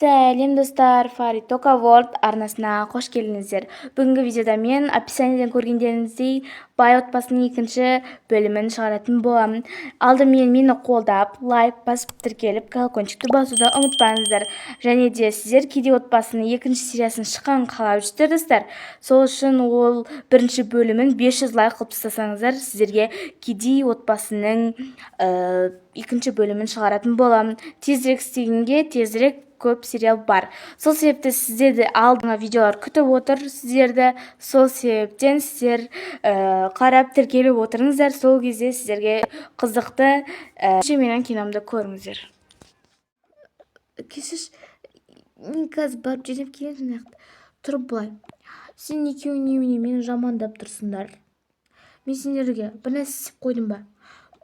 Сәлем, достар! Фаритока World арнасына қош келдіңіздер. Бүгінгі видеода мен описаниеден көргендеріңіздей бай отбасының екінші бөлімін шығаратын боламын. Алдымен мені қолдап, лайк басып, тіркеліп, колокольчикті басуды ұмытпаңыздар. Және де сіздер кедей отбасының екінші сериясын шыққанын қалап жүрсіздер, достар. Сол үшін ол бірінші бөлімін 500 лайк қылып тастасаңыздар, сіздерге кедей отбасының екінші бөлімін шығаратын боламын. Тезірек істегенге тезірек көп сериал бар. Сол себепті сіздерді алдыңғы видеолар күтіп отыр сіздерді. Сол себептен сіздер қарап, тіркеліп отырыңыздар. Сол кезде сіздерге қызықты менің киномды көріңіздер. Кешірші, мен қазір барып жинап келемін. Мына жақта тұрып былай. Сен екеуің немене мені жамандап тұрсыңдар? Мен сендерге бір нәрсе істеп қойдым ба?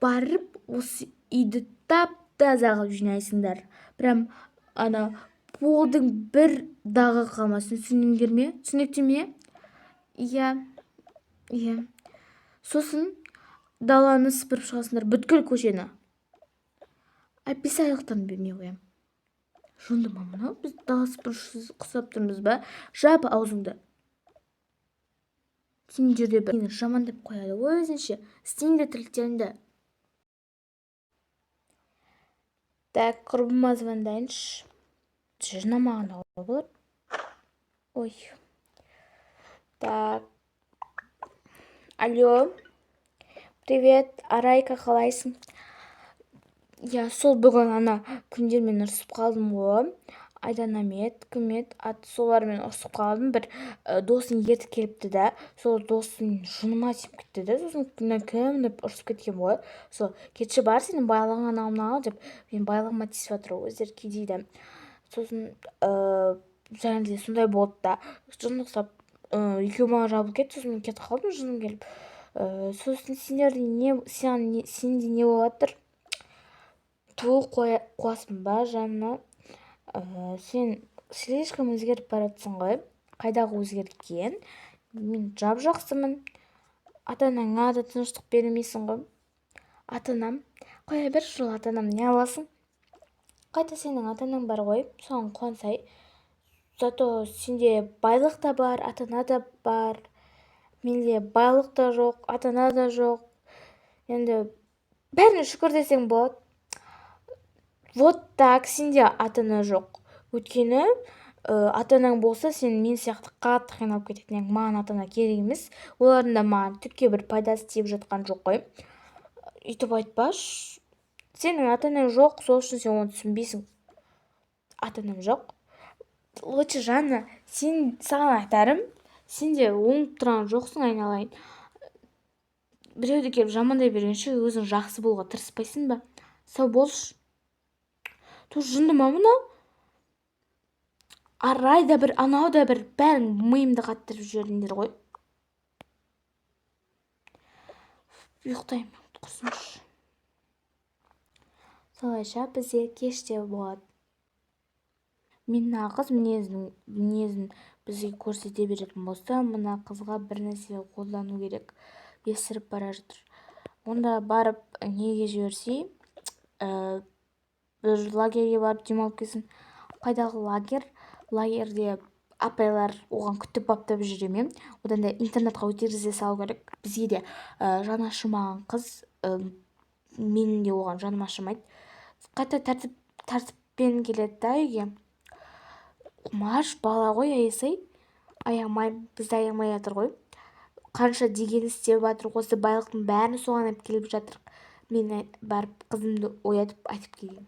Барып осы үйді тап таза қылып жинайсыңдар, прям ана полдың бір дағы қалмасын. Түсіндіңдер ме? Түсінікті ме? Иә. Сосын даланы сыпырып шығасыңдар, бүткіл көшені. Әйтпесе айлықтарын бермей қоямын. Жынды ма мынау? Біз дала сыпырушы құсап тұрмыз ба? Жап аузыңды! Сендер де бір мені жамандап қояды ғой өзінше. Істеңдер тірліктеріңді. Так, құрбыма звондайыншы. Жинамаған да болады. Ой, так, алло, привет, Арайка, қалайсың? Иә, сол бүгін ана кімдермен ұрысып қалдым ғой, Айдана ма еді, кім еді аты, солармен ұрысып қалдым. Бір досын ертіп келіпті да, сол досым жыныма тиіп кетті да, сосын мына кім деп ұрысып кеткен ғой. Сол кетші, бар, сенің байлығың анау мынау деп менің байлығыма тиісіп жатыр ғой, өздері кедей да. Сосын және де сондай болды да, жын ұқсап екеуі маған жабылып кетті. Сосын мен кетіп қалдым жыным келіп. Сосын сендерде не, саған не, сенде не болып жатыр? Ту, қуасың ба, Жанна? Сен слишком өзгеріп бара жатсың ғой. Қайдағы өзгерген? Мен жап жақсымын. Ата анаңа да тыныштық бермейсің ғой. Ата анам, қоя берші ол ата анам, не аласың? Қайта сенің ата анаң бар ғой, соған қуансай. Зато сенде байлық та бар, ата ана да бар. Менде байлық та жоқ, ата ана да жоқ. Енді бәріне шүкір десең болады. Вот так, сенде ата ана жоқ, өйткені ата анаң болса, сен мен сияқты қатты қиналып кететін едің. Маған ата ана керек емес, олардың да маған түкке бір пайдасы тиіп жатқан жоқ қой. Өйтіп айтпашы. Сенің ата анаң жоқ, сол үшін сен оны түсінбейсің. Ата анам жоқ. Лучше, Жанна, сен, саған айтарым, сен де оңып тұрған жоқсың, айналайын. Біреуді келіп жамандай бергенше, өзің жақсы болуға тырыспайсың ба? Сау болшы. Ту, жынды ма мынау? Арай да бір, анау да бір, бәрің миымды қаттырып жібердіңдер ғой. Ұйықтаймын, құрсыншы. Солайша бізде кеште болады. Мен мына қыз мінезін бізге көрсете беретін болса, мына қызға бір нәрсе қолдану керек. Есіріп бара жатыр. Онда барып неге жіберсей, бір лагерьге барып демалып келсін. Қайдағы лагерь? Лагерьде апайлар оған күтіп баптап жүре ме? Одан да интернатқа өткізе салу керек. Бізге де жаны ашымаған қыз, менің де оған жаным ашымайды. Қайта тәртіппен келеді да үйге. Маш бала ғой, аясай, аямай, бізді аямай жатыр ғой. Қанша деген істеп жатыр, осы байлықтың бәрін соған алып келіп жатыр. Мен барып қызымды оятып, айтып келейін.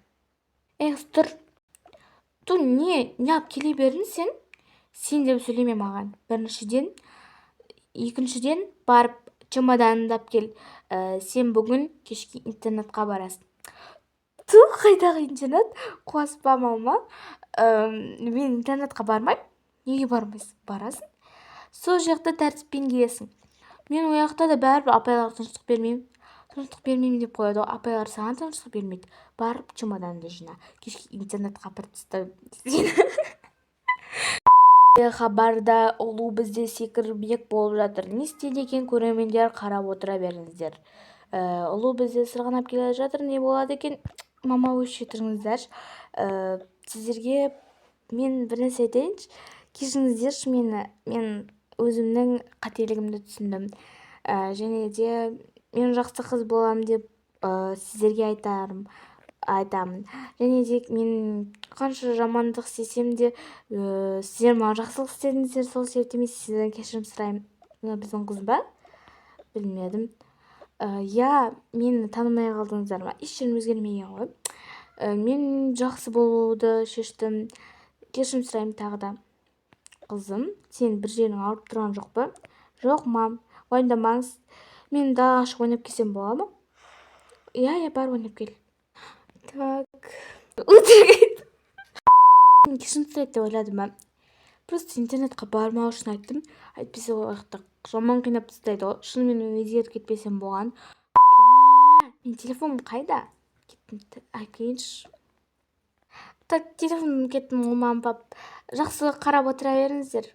Ей, қыз, тұр! Ту, не неғып келе бердің сен? Сен деп сөйлеме маған, біріншіден. Екіншіден, барып чемоданыңды алып кел. Сен бүгін кешке интернатқа барасың. Ту, қайдағы интернат? Қуаспа, мама, мен интернатқа бармаймын. Неге бармайсың? Барасың, сол жақта тәртіппен келесің. Мен ол жақта да бәрібір апайларға тыныштық бермеймін. Тыныштық бермеймін деп қояды ғой. Апайлар саған тыныштық бермейді. Барып чемоданыңды жина, кешке интернатқа апарып тастаймын сені. Хабарда ұлу бізде секірмек болып жатыр. Не істейді екен, көрермендер, қарап отыра беріңіздер. Ұлу бізде сырғанап келе жатыр, не болады екен? Мама, өшіре тұрыңыздаршы. Сіздерге Мен бір нәрсе айтайыншы, кешіріңіздерші мені. Мен өзімнің қателігімді түсіндім. Және де мен жақсы қыз боламын деп сіздерге айтамын. Және де мен қанша жамандық істесем де, сіздер маған жақсылық істедіңіздер. Сол себептен мен сіздерден кешірім сұраймын. Мына біздің қыз ба, білмедім. Иә, мені танымай қалдыңыздар ма? Еш жерім өзгермеген ғой. Мен жақсы болуды шештім. Кешірім сұраймын тағы да. Қызым, сен бір жерің ауырып тұрған жоқ па? Жоқ, мам, уайымдамаңыз. Мен далаға шығып ойнап келсем бола ма? Иә, бар, ойнап кел. Так, өтірік кешірім сұрайды деп ойладым ба? Просто интернетқа бармау үшін айттым, әйтпесе ол жақта жаман қинап тастайды ғой. Шынымен мен өзгеріп кетпесем болған. Менің телефоным қайда? Кеттім, әкелейінші. Так, телефонымды кеттім ғой. Мам, пап, жақсы қарап отыра беріңіздер.